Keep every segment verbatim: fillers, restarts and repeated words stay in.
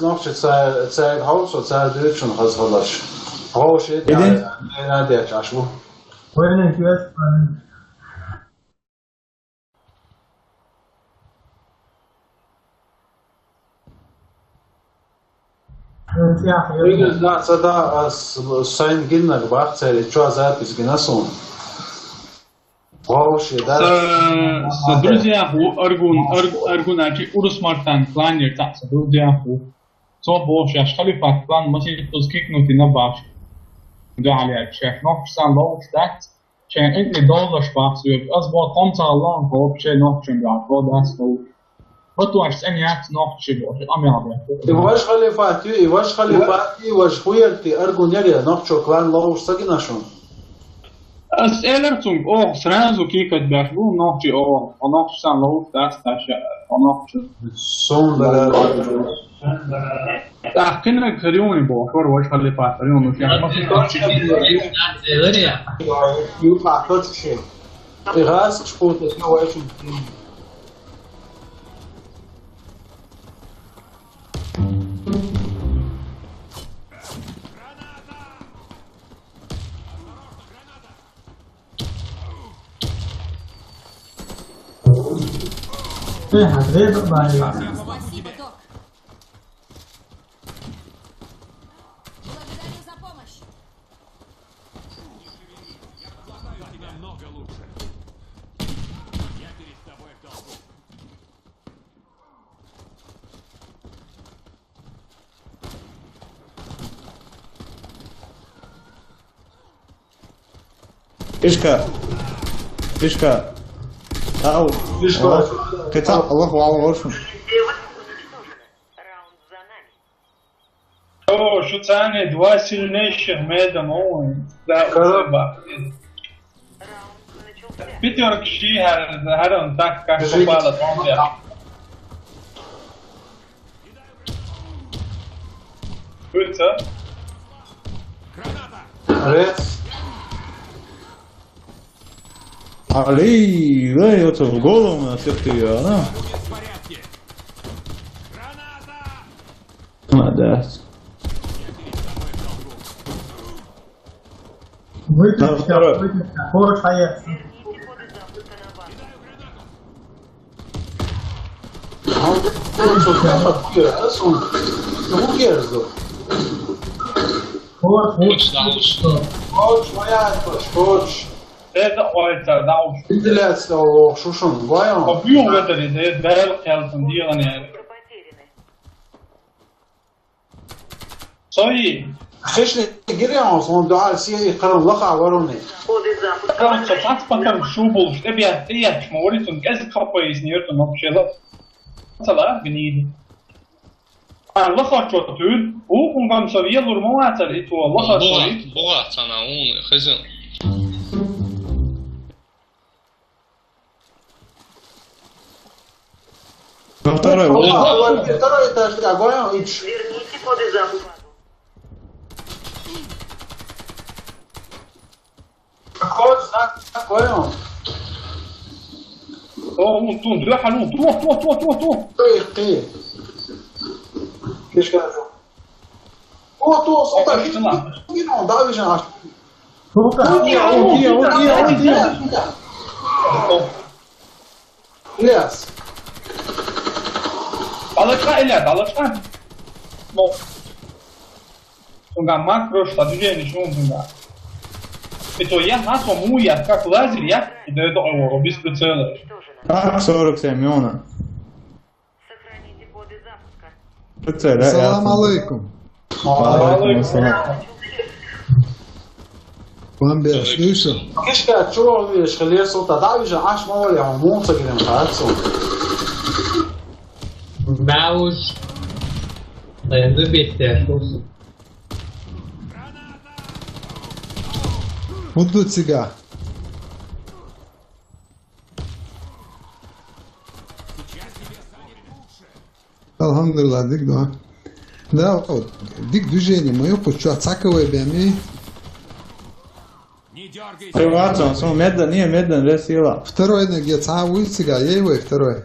нохчий цаьрга хьовсо, цара дуьйцу шуна хаза хабарш. Вовший Идин? Деран дечаш бу. Вайнен кес. Вуьгуьз да ца да ас сайн гиннаг бах церан, чо запись гина суна. Вовший, да? Са, са друзьях ву Аргун, Ар-, Аргуначи Урус Мартан кланер цхьа са друзьях ву. Цо бохуш, шаьш халифат клан масийтуз кикнутина баш. Дуьхьал яьлча, шаьш нохчий санна ловш дац. Шайн къинтӀера довлаш бах соьга. Ас боху, тхо-м ца гӀалло, хӀокху шайн нохчашна дуьхьал, тхо дац хӀокху. Батош цӀена яц нохчий боху, къамел бехк. И важа халифат ю, и важа халифат ю, и важа хуьйрат ю, Аргун яра, нохчо клан ловш ца гина шуна? Ас элира цуьнга, оха сразу кийкат беш бу, нохчий оха, хьо нохчий санна ловш дац, дац, хьо нохчий. Сон далар. ТӀаккха кхиннарг хир юй бохуш вара важа халифат, хир юй, ну, шех ма хир. Ю пахоч ши. И гӀазкхаш кхуьйту, ю вайшин. Спасибо, док. Благодарю за помощь. Фишка. Фишка. Ау. Фишка. Аллах, Аллах, Аллах, Аллах. О, шу царни два сильнейших меда, ну, да, Кара. Успеба. Пятёрка ши хар, харан так, как Жи. Попало, там я. Куца? Рец. Али, да, это в голову на всех ты, а? А, да. Выключи, да, второй. Выключи. Хорош, поехали. Хорош, хорош. Точно лучше. Хорош, моя, хорош. Это ой, это да уж. Ты для этого шушун, вайон. А бьём это, это, это, это, это, это, это, это, это, Сой. Хешли гирян сон дуьхьал сири кхаран лаха варуни. Кхаран со цац патар шу болуш, тӀебеа, тӀеяхаш ма вари цунна, кӀезиг хаппа иза нету вообще ла. Цала, гнида. А лаха чо туьр, у, унгам со велур ма вацар, и то лаха чо. Бугат, бугат цана, ун, хезен. На второй, о. Второй этаж, да, огонь, и ч- Верните коды за базу. Какой знак такой он? О, вон тун, дуьхьал вон, ту, ту, ту, ту, ту. Ты, ты. Фишка. О, ту, сюда, О, фишка. Дави же наш. Уйди, уйди, уйди, уйди. Ильяс. Алаша, Ильяс, алаша. Ну. Сунга макрош, та движение, что он сунга. Это я, а то му я, как лазер, я, и до этого его без прицела. Так, сорок семь, Иона. Сохраните коды запуска. Прицеляй, Салам алейкум. Ва алейкум ассалам. Бомбер, слышал? Кишка, чего видишь, хлеб султа, да, вижу, аж мало, я мусор, блин, кажется. Да уж. Да я забить тебя, что с- Буду тебя. Алхамдулилла, дик, да. Да, вот, дик движение моё, почё цаковое беми. Приватно, сон медленно, не, медленно, весело. Второй ноге, ца улицы, га, ей, второй.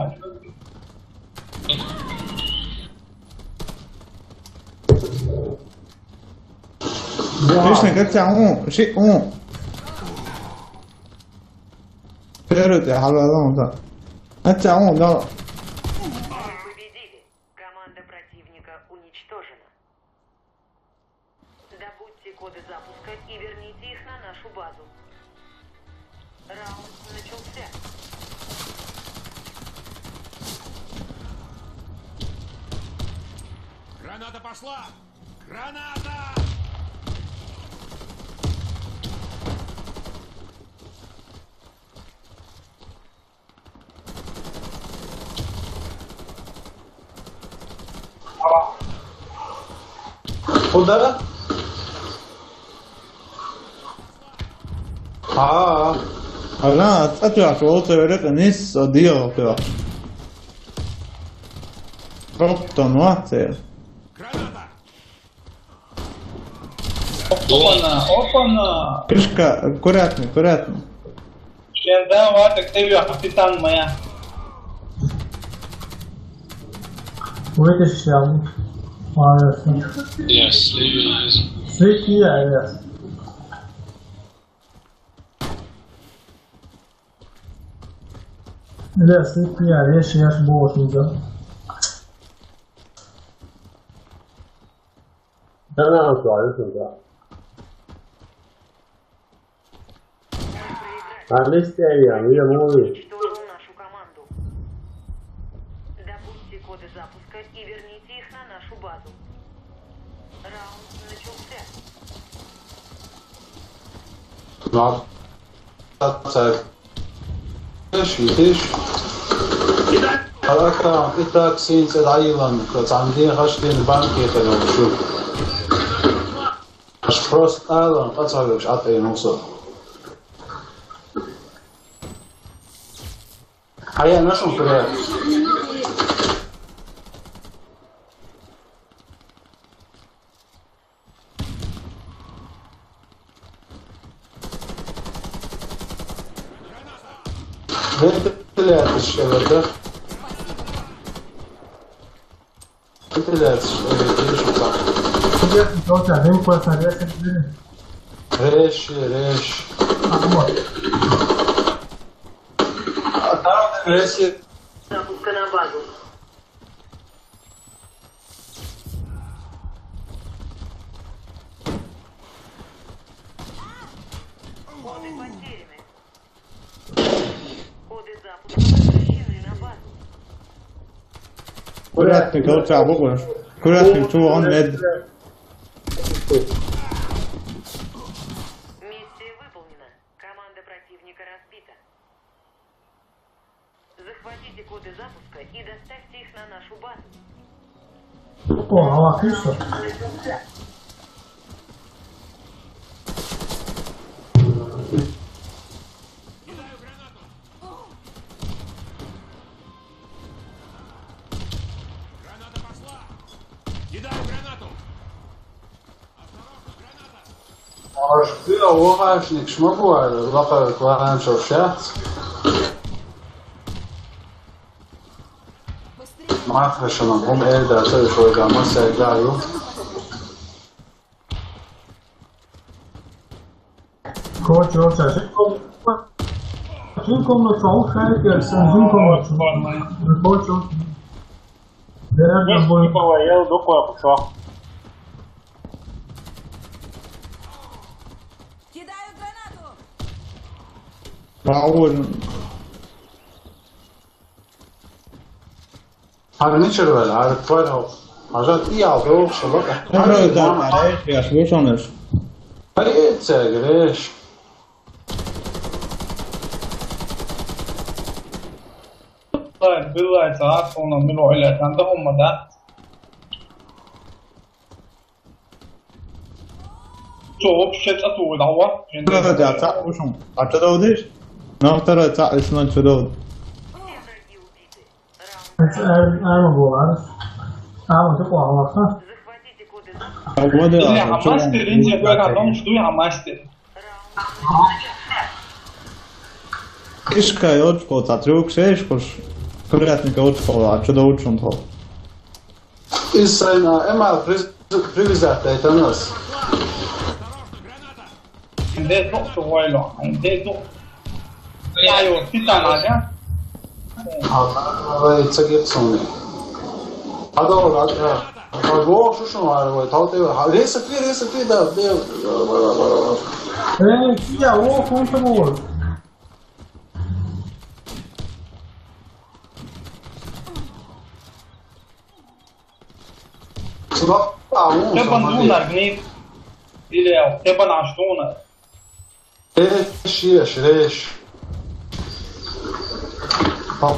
Ага. Вау. Точно, как тебя, о, ши, о. Первый ты, хала, да. Как тебя, о, да. Вы победили. Команда противника уничтожена. Добудьте коды запуска и верните их на нашу базу. Раунд начался. Граната пошла! Граната! Куда? А. Ага, ответ, вот это низ, диал, да. Просто, ну, а ты. Опа-на, опа-на. Крышка, аккуратно, аккуратно. Сейчас дам, вот, Октавио, капитан моя. Вытащил. Молодец. Yes, yes. Свети, я, я. Бля, свети, я, я ж, я ж бот не взял. Да, да, да, да, да. А, листья, я, я, ну, и. Уничтожил нашу команду. Добудьте коды запуска и верните их на нашу базу. Раунд начался. Ну, а так. Видишь, видишь? Характер, и так, син, цӀе дӀайилан, цӀандин, хашдин, банки, это, ну, шу. Аш просто алан, къацалуш, атӀай, ну, со. А я нашел, бля. Вентиляторщик, да? Интересно, что ли, видишь, вот так. Интересно, что у тебя дымку остановился, блин? Речь, речь. А, вот. А там речь. Запуска на базу. Коды потеряны. Коды запуска возвращены на базу. Курятник, лучше обуглишь. Курятник, чего он мед? Миссия выполнена. Команда противника разбита. Захватите коды запуска и доставьте их на нашу базу. О, а вот и всё. Кидаю гранату. Граната пошла. Кидаю гранату. Аш ты, а вот аш ник шмагу, а лапа клан шоу шац. Быстрее. Махра шама, гум эльда, то есть, ой, да, мы с Эльдару. Короче, вот сейчас. Жинком на чё, ушай, персен, жинком на чё. Короче, вот. Вероятно, весь будет. Типа, я докуа пошёл. Кидаю гранату. Положим. Ҳар мечарвал, ҳар квал ҳо. Ҳажат и алдо шабак. Ҳар Ҳар дар ман. Ҳар яш вешонаш. Ҳар эцегреш. Билай, билай, саат сона миро ила танда омада. Чё, вообще, а то, давай. Второй цаъ ушум. А чё давдиш? На второй цаъ ишман чё давд? Ар-, ар-, арма болар. Арма чё, куа ваха? Погода, Или а чё, Хамас, или Индия, кое-как, что я Хамас. Ишка, ёчко, та трюк, шеш, кош. Курятника, ёчко, а чё да учун то? Исайна, эма, приз-, привязать, это нас. Де то, что войно, де то. Я его специально, да? А, а, это Гибсон. А, да, да, да. А, вот, что, что, а, вот, а, вот, а, резко, три, резко, три, да, да, да, да, да, да. Э, я, о, он там вот. Te ban dunar, gni. Ilea, te ban ash dunar. Reš, reš, reš. Ha,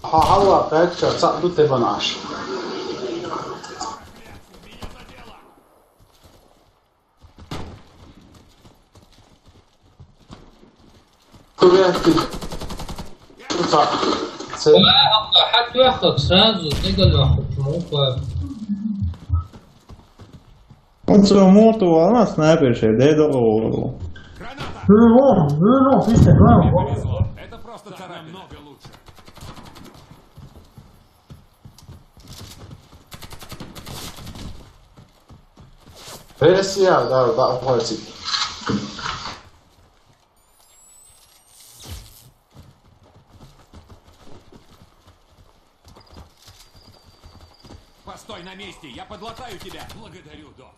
ha, hala, pekča, ca du te ban ash. Курятник. Тута. Се- Ва, ахъа, хьат вахъа, сразу, тегал вахъа, чумуква. Он се морту, а на снайпер ше, де до. Граната! Вижу, вижу, слышите, главное. Повезло. Это просто царапина. Намного лучше. Версия, да, да, хватит. Постой на месте, я подлатаю тебя. Благодарю, док.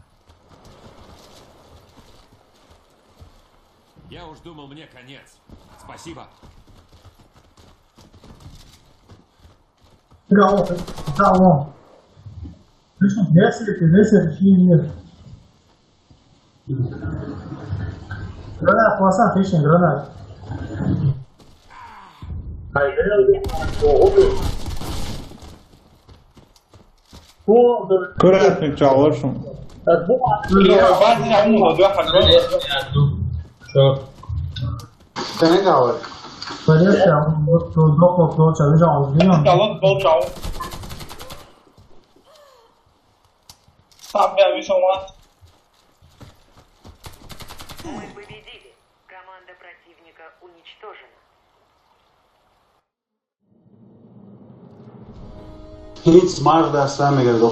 Я уж думал, мне конец. Спасибо. Браво, браво. Слышно, если ты, если ты, нет. Гранат, класса, отличный гранат. Курятник чалышым. Чё? Кенга вар. Порядка, вот, вот, вот, вот, вот, вот, вот, вот. Сам я вижу, вот. Мы победили. Команда противника уничтожена. Ҳеҷ мард аст, намегардо.